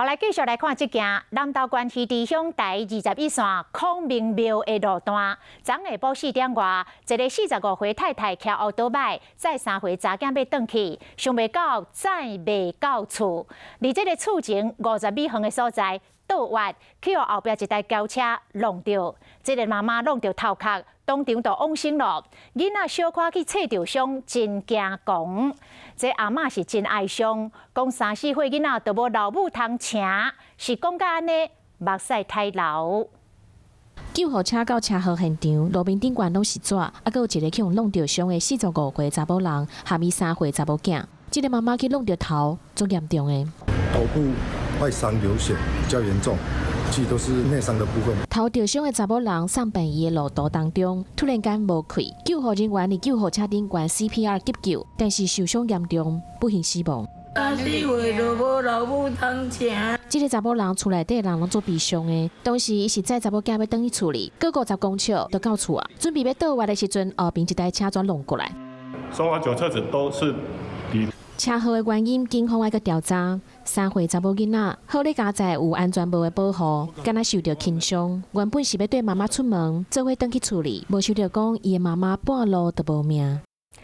好，來繼續來看這件南投縣魚池鄉台21線孔明廟的路段，昨下晡4點外，一个45歲太太騎烏多擺載三歲查囝欲轉去，想袂到載袂到厝，佇這个厝前50米遠的所在倒彎，去予後壁一台轎車挵著，這个媽媽挵著頭殼，當場就往生囉。囡仔小可去切著傷，真驚狂。這阿嬤是真哀傷，講三四歲囡仔都無老母通請，是講甲按呢，目屎刣流。救護車到車禍現場，路面頂懸攏是血，啊，閣有一个去予挵著傷的45歲查某人，含伊3歲查某囝。這个媽媽去挵著頭，足嚴重的。頭部外傷流血比較嚴重，其實都是內傷的部分。頭著傷的查某人送病院的路途當中，突然間無氣，救護人員佇救護車頂懸 CPR 急救，但是受傷嚴重，不幸死亡。三四歲都無老母通請。這个查某人厝內底人攏足悲傷的，當時伊是載查某囝欲轉去厝裡，閣50公尺就到厝啊，準備欲倒彎的時陣，後邊一台車轉挵過來。雙黃酒車子都是比車禍的原因，警方愛閣調查。3歲查某囡仔，好咧佳哉有安全帽的保護，敢若受著輕傷。原本是欲綴媽媽出門，做伙轉去厝裡，無想著講伊的媽媽半路就無命。